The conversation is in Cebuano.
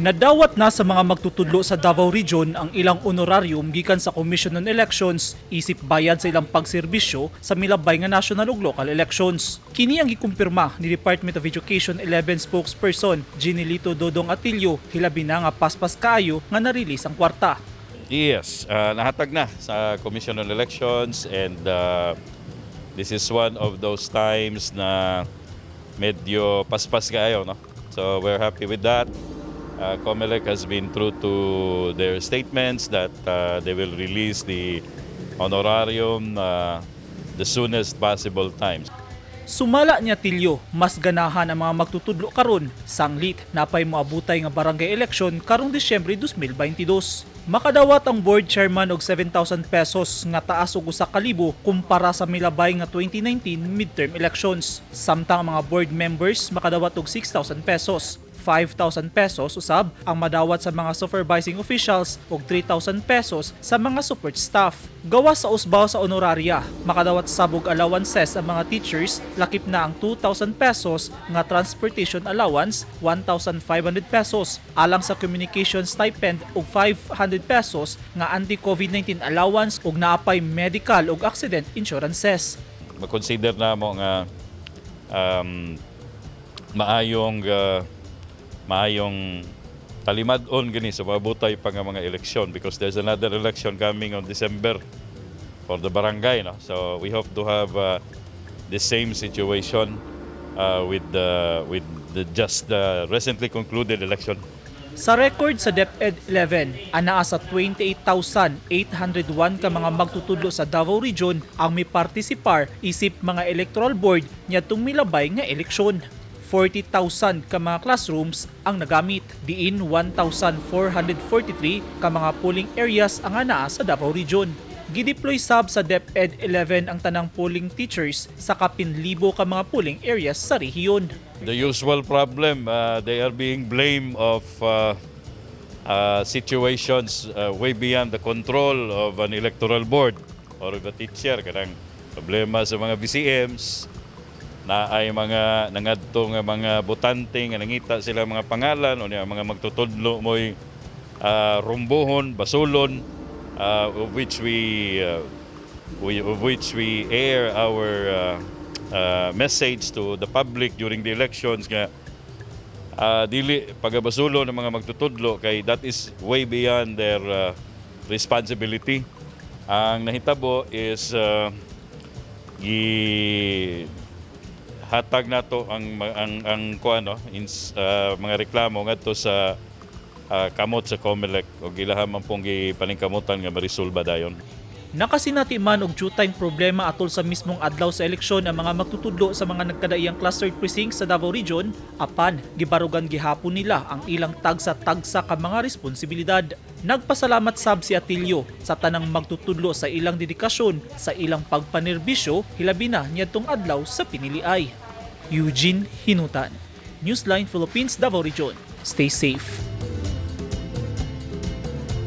Nadawat na sa mga magtutudlo sa Davao Region ang ilang honorarium gikan sa Commission on Elections isip bayad sa ilang pagserbisyo sa milabay nga national ug local elections. Kini ang gikumpirma ni Department of Education 11 spokesperson Ginelito Dodong Atillo, hilabi na nga paspas kaayo nga na-release ang kwarta. Yes, nahatag na sa Commission on Elections and this is one of those times na medyo paspas kaayo, no? So we're happy with that. COMELEC has been true to their statements that they will release the honorarium the soonest possible times. Sumala ni Atillo, mas ganahan ang mga magtutudlo karon sanglit napay moabutay nga barangay election karong Disyembre 2022. Makadawat ang board chairman og 7,000 pesos nga taas og 1,000 kumpara sa milabay nga 2019 midterm elections. Samtang ang mga board members makadawat og 6,000 pesos. 5,000 pesos usab ang madawat sa mga supervising officials ug 3,000 pesos sa mga support staff. Gawas sa usbaw sa honoraria, makadawat sab og allowances ang mga teachers, lakip na ang 2,000 pesos nga transportation allowance, 1,500 pesos alang sa communication stipend ug 500 pesos nga anti-COVID-19 allowance ug naapay medical ug accident insurances. Makonsider na mo nga maayong talimad-on gani sa mabutay pa nga mga eleksyon because there's another election coming on December for the barangay, no? So we hope to have the same situation with the just the recently concluded election. Sa record sa DepEd 11, anaa sa 28,801 ka mga magtutudlo sa Davao Region ang mipartisipar isip mga electoral board niadtong milabay nga eleksyon. 40,000 ka mga classrooms ang nagamit, diin 1,443 ka mga polling areas ang anaa sa Davao Region. Gideploy sab sa DepEd 11 ang tanang polling teachers sa kapin libo ka mga polling areas sa rehiyon. The usual problem, they are being blamed of situations way beyond the control of an electoral board or of a teacher. Kanang problema sa mga VCMs, na ay mga nangadto nga mga botante nga nangita sila mga pangalan o niya mga magtutudlo mo'y rumbuhon, basulon, of which we air our message to the public during the elections nga dili pagabasulo ng mga magtutudlo kay that is way beyond their responsibility. Ang nahitabo is gi hatag nato ang kuan, no, mga reklamo ngadto sa kamot sa COMELEC ug ilaha man pong gipaningkamutan nga maresolba dayon. Nakasinati man og jutayng problema atol sa mismong adlaw sa eleksyon ang mga magtutudlo sa mga nagkadaiyang clustered precincts sa Davao Region, apan gibarugan gihapon nila ang ilang tagsa-tagsa ka mga responsibilidad. Nagpasalamat sab si Atillo sa tanang magtutudlo sa ilang dedikasyon sa ilang pagpanerbisyo, hilabi na niadtong adlaw sa piniliay. Eugene Hinutan, Newsline Philippines, Davao Region. Stay safe.